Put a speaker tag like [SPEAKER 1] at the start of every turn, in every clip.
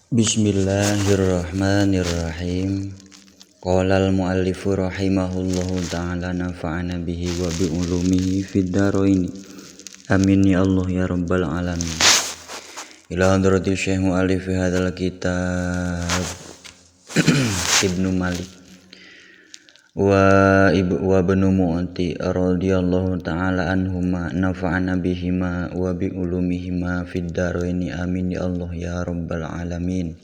[SPEAKER 1] Bismillahirrahmanirrahim. Qala al-muallifu rahimahullahu ta'ala nafa'ana bihi wa bi ulumihi fid dharain. Amin ya Allah ya rabbal alamin. Ila hadrati Syekh muallif hadzal kitab Ibnu Malik wa ibu wa bnu Mu'ti radhiyallahu ta'ala anhuma nafa'ana bihima wa bi ulumihima fid dharain. Amin ya Allah ya rabbal alamin.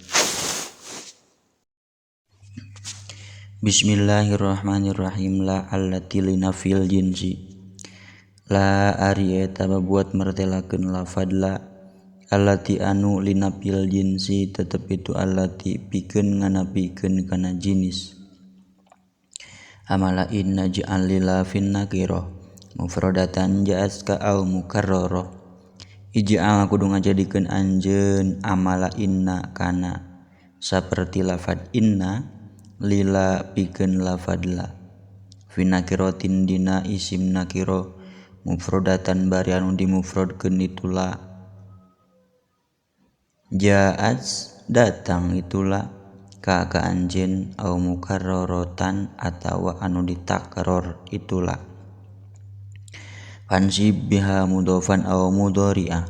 [SPEAKER 1] Bismillahirrahmanirrahim. La allati linafil jinsi. La ari eta babuat martelakeun lafad la allati anu linafil jinsi tetep itu allati pikeun nganapikeun kana jinis. Amala inna ja'al lilafin nakirah mufradatan ja'at ka au mukarrarah. Ij'al kudu ngajadikeun anjeun amala inna kana saperti lafad inna lila pikeun lafad la fi nakiratin dina isim nakira mufradatan bari anu dimufradkeun itu la ja'at datang itulah ka ka anjeun au mukarraratan atawa anu ditakror itulah fansib biha mudhofan au mudhari'ah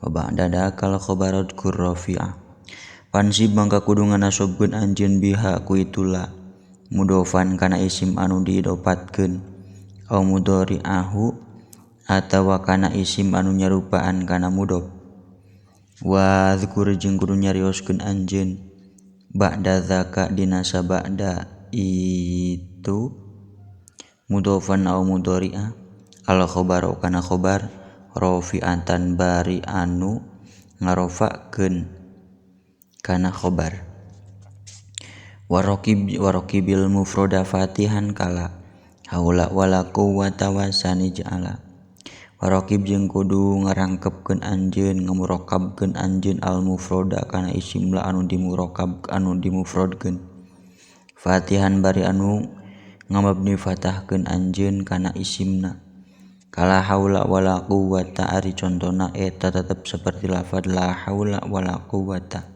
[SPEAKER 1] wa ba'da dakal khabarat kurrafi'ah. Fansib mangka kudu nganasobkeun anjeun biha ku itulah mudhofan kana isim anu diidopatkeun au mudhari'ahu atawa kana isim anu nyarupaan kana mudhof. Wa dzkur jeung kudu nyarioskeun anjeun ba'da zaka dina sabada itu mudhofan au mudhari'ah al khabaru kana khabar rafi'atan bari anu ngarofakeun kana khabar. Waraqib waraqibil mufrada fatihan kala haula wala quwwata wasani ja'ala. Waraqib jeung kudu ngarangkepkeun anjeun ngamurakabkeun anjeun al mufrada kana isim la anu dimurakab anu dimufradkeun fatihan bari anu ngamabni fatahkeun anjeun kana isimna. Kala haula wala quwwata ari contona eta tetep seperti lafad la haula wala quwwata.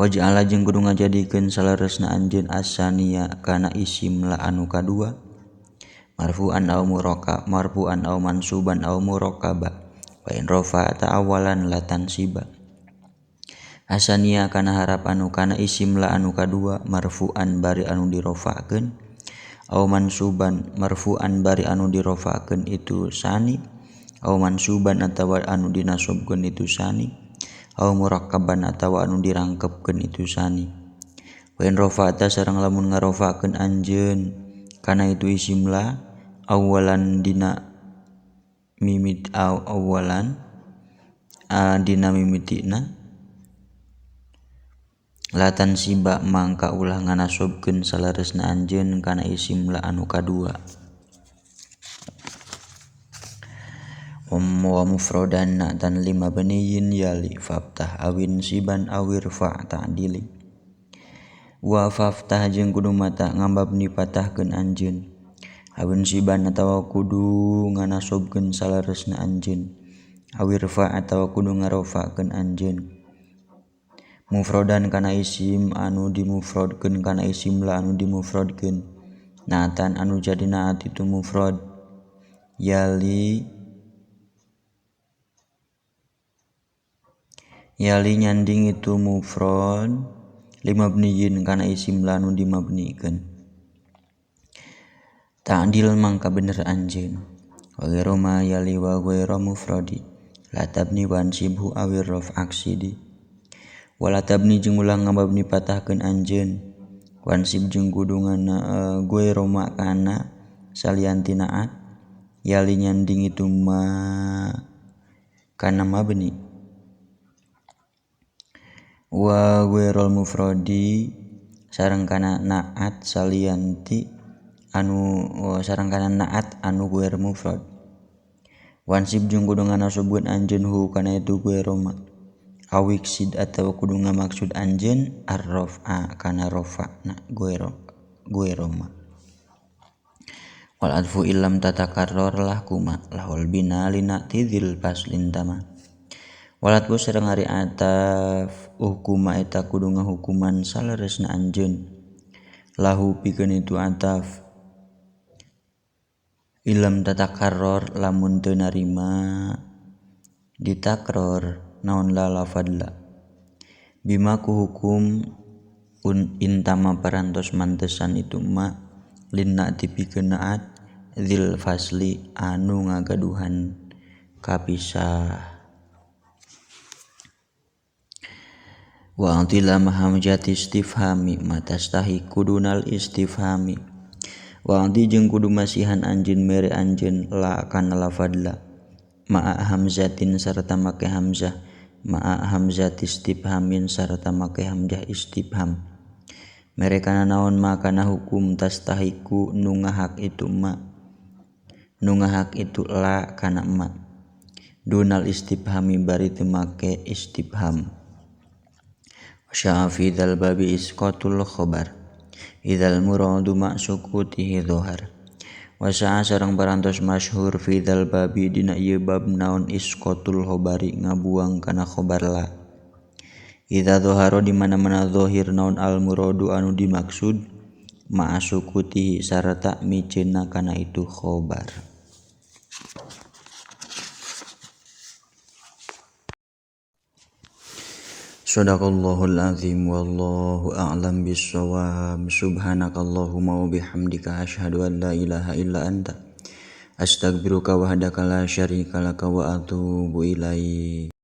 [SPEAKER 1] Waj'ala jeung kudu ngajadikeun saleresna anjeun asania kana isim la anu kadua marfu'an aw muraka marfu'an aw mansuban aw murakaba wa in rafa'ta awalan la tansiba. Asania kana harap anu kana isim la anu kadua marfu'an bari anu dirofa'keun aw mansuban marfu'an bari anu dirofa'keun itu sani aw mansuban atawa anu dinasobkeun itu sani aw murakkaban atawa anu dirangkepkeun itu sani. Wa in rafa'ta sareng lamun ngarofa'keun anjeun kana itu isim la awalan dina mimit aw awalan dina mimitina latan siba mangka ulah nganasobkeun saleresna anjeun kana isim la anu kadua. Wa mufradan na'tan lima baniyin yali faftah awin siban awir fa ta'dili. Wa faftah jeung kudu mata ngambabni patahkeun anjeun awin siban atawa kudu nganasobkeun saleresna anjeun awir fa atawa kudu ngarofakeun anjeun mufradan kana isim anu dimufradkeun kana isim la anu dimufradkeun na'tan anu jadi na'at itu mufrad yali yali nyanding itu mufrad limabniyin kana isim la anu dimabnikeun ta'dil mangka bener anjeun wa ghairu ma yali wa ghairu mufradi la tabni wansibhu awir raf aksidi. Wala tabni jeung ulah ngababni patahkeun anjeun wansib jeung kudu ngana ghairu ma kana salian ti naat yali nyanding itu ma kana mabni. Wa ghairul mufradi sareng kana naat salianti anu sareng kana naat anu ghair mufrad wansib jeung kudu nganasobkeun anjeun hu kana itu ghairu ma awik sid atawa kudu ngamaksud anjeun arrafa kana rafa'na ghairu ma. Wal adfu illam tatakarrar lahkuma lahul bina lina tidil paslin tama. Walatku sareng ari ataf uhkuma eta kudu ngahukuman saleresna anjeun lahu pikeun itu ataf ilam tatakarror lamun teu narima ditakror naon la lafadla bima ku hukum un intama parantos mantesan itu ma linna tipikeun naat dzil fasli anu ngagaduhan kapisah. Wa antila hamzati istifhami matastahi kudunal istifhami wa anti jeung kudu masihan anjeun mere anjeun la kana lafadla ma'a hamzatin sarta make hamzah ma'a hamzati istifhamin sarta make hamzah istifham mere kana naon ma kana hukum tastahiku nu ngahak itu ma nu ngahak itu la kana ma dunal istifhami bari teu make istifham. Sya'a fi dzal babi isqatul khobar idzal muradu ma sukutihi dhohar. Wa sa'a sareng parantos masyhur fi dzal babi dina ieu bab naon isqatul khobari ngabuang kana khobar la idza dhahara di mana-mana zahir naon al muradu anu dimaksud ma sukutihi sarta miceunna kana itu khobar. Shadaqallahul azim wallahu a'lam bissawab. Subhanakallahumma wa bihamdika asyhadu an la ilaha illa anta astaghfiruka wahdaka la syarika laka wa atubu ilaik.